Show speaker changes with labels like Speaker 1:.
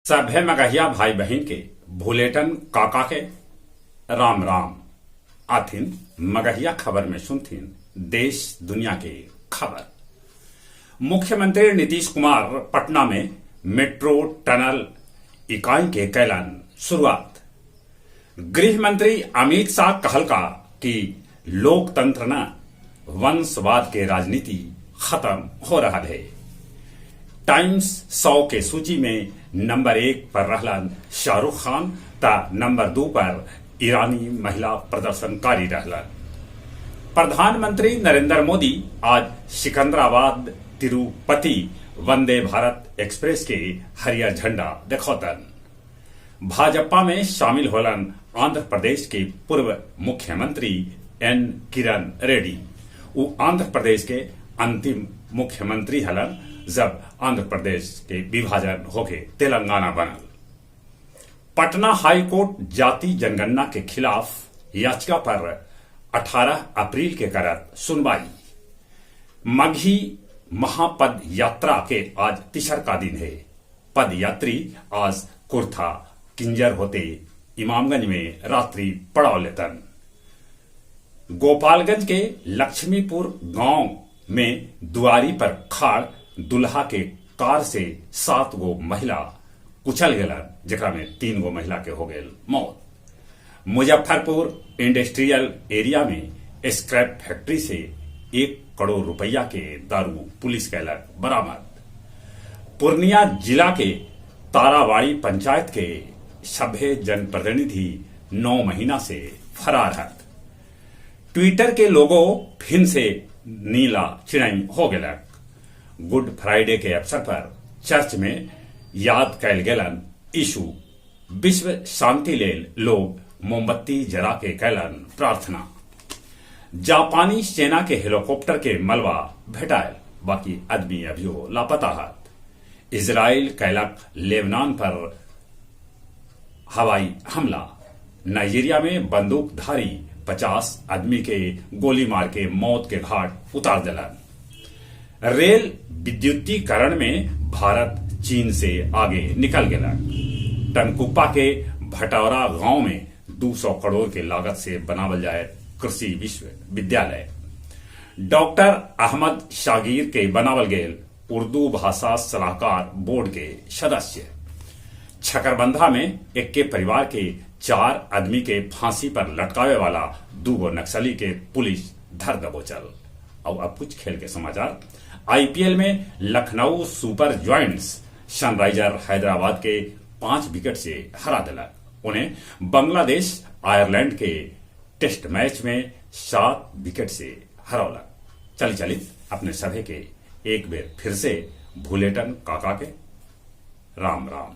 Speaker 1: सभे मगहिया भाई बहिन के भुलेटन काका के राम राम। आथिन मगहिया खबर में सुनथिन देश दुनिया के खबर। मुख्यमंत्री नीतीश कुमार पटना में मेट्रो टनल इकाई के कैलन शुरुआत। गृह मंत्री अमित शाह कहलका कि लोकतंत्र न वंशवाद के राजनीति खत्म हो रहा है। टाइम्स 100 के सूची में नंबर 1 पर रहलन शाहरुख खान ता नंबर 2 पर ईरानी महिला प्रदर्शनकारी रहलन। प्रधानमंत्री नरेंद्र मोदी आज सिकंदराबाद तिरुपति वंदे भारत एक्सप्रेस के हरियर झंडा देखौतन। भाजपा में शामिल होलन आंध्र प्रदेश के पूर्व मुख्यमंत्री एन किरण रेड्डी। वो आंध्र प्रदेश के अंतिम मुख्यमंत्री हलन जब आंध्र प्रदेश के विभाजन होके तेलंगाना बनल। पटना हाई कोर्ट जाति जनगणना के खिलाफ याचिका पर 18 अप्रैल के करत सुनवाई। मगही महापद यात्रा के आज तीसर का दिन है। पद यात्री आज कुर्था किंजर होते इमामगंज में रात्रि पड़ाव लेतन। गोपालगंज के लक्ष्मीपुर गांव में दुआरी पर खाड़ दुल्हा के कार से 7 गो महिला कुचल गेलन, जेकरा में 3 गो महिला के हो गेल मौत। मुजफ्फरपुर इंडस्ट्रियल एरिया में स्क्रैप फैक्ट्री से 1 करोड़ रुपया के दारू पुलिस कैलक बरामद। पूर्णिया जिला के तारावाड़ी पंचायत के सभे जनप्रतिनिधि 9 महीना से फरार हत। ट्विटर के लोगो फिन से नीला चिड़ई हो गेलक। गुड फ्राइडे के अवसर पर चर्च में याद कैल गेलन यीशु। विश्व शांति लेल लोग मोमबत्ती जरा के कैलन प्रार्थना। जापानी सेना के हेलीकॉप्टर के मलबा भेटायल, बाकी आदमी अभियो लापता हत। इजराइल कैलक लेबनान पर हवाई हमला। नाइजीरिया में बंदूकधारी 50 आदमी के गोली मार के मौत के घाट उतार दिलन। रेल विद्युतीकरण में भारत चीन से आगे निकल गया। टनकुप्पा के भटौरा गांव में 200 करोड़ के लागत से बनावल जाए कृषि विश्वविद्यालय। डॉक्टर अहमद शागिर के बनावल गेल उर्दू भाषा सलाहकार बोर्ड के सदस्य। छकरबंधा में एक परिवार के 4 आदमी के फांसी पर लटकावे वाला 2 नक्सली के पुलिस धर दबोचल। और अब कुछ खेल के समाचार। आईपीएल में Lucknow super giants sunriser Hyderabad के 5 विकेट से हरा दिलक। उन्हें बांग्लादेश आयरलैंड के टेस्ट मैच में 7 विकेट से हरौलक। चली चली अपने सभे के एक बेर फिर से भुलेटन काका के राम राम।